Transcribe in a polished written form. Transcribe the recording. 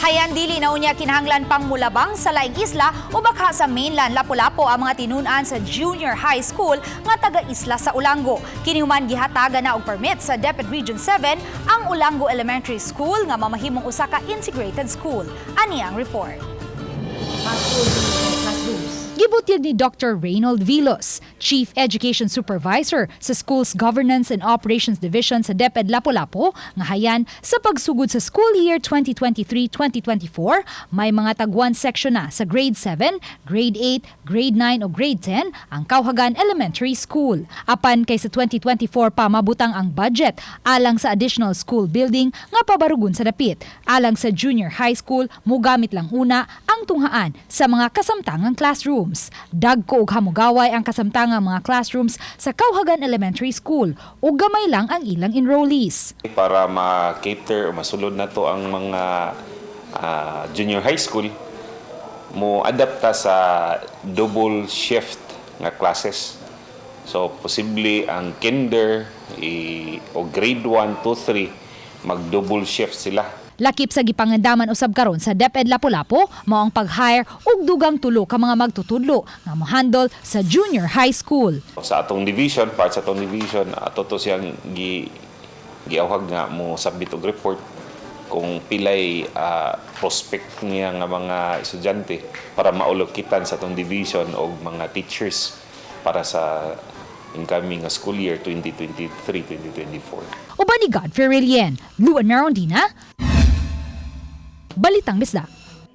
Hayan dili na unya kinahanglan pang mulabang sa laing isla o baka sa mainland Lapu-Lapu ang mga tinunan sa junior high school nga taga-isla sa Olango. Kini human gihatagan na og permit sa DepEd Region 7 ang Olango Elementary School nga mamahimong usa ka integrated school. Ani ang report. Gibutyag ni Dr. Reynold Vilos, Chief Education Supervisor sa Schools Governance and Operations Division sa DepEd Lapu-Lapu, nga hayan sa pagsugod sa school year 2023-2024, may mga tag-one section na sa grade 7, grade 8, grade 9 o grade 10 ang Kauhagan Elementary School. Apan kay sa 2024 pa mabutang ang budget alang sa additional school building nga pabarugon sa dapit. Alang sa junior high school, mugamit lang una ang tunghaan sa mga kasamtangang classrooms. Dagko og hamugaway ang kasamtangang mga classrooms sa Kauhagan Elementary School ug gamay lang ang ilang enrollees. Para ma-cater o masulod na to ang mga junior high school, mo adapta sa double shift nga classes. So posible ang kinder o grade 1, 2, 3, mag double shift sila. Lakip sa gipangandaman usab karon sa DepEd Lapu-Lapu mao ang pag-hire og dugang tulo ka mga magtutudlo nga mohandle sa junior high school. Sa atong division, part sa atong division, ato to siyang giawhag nga mo submit og report kung pilay prospect niya nga mga estudyante para maulokitan sa atong division og mga teachers para sa incoming nga school year 2023-2024. Uban ni Godfrey Relien, Luan Merondina, Balitang Bisdak.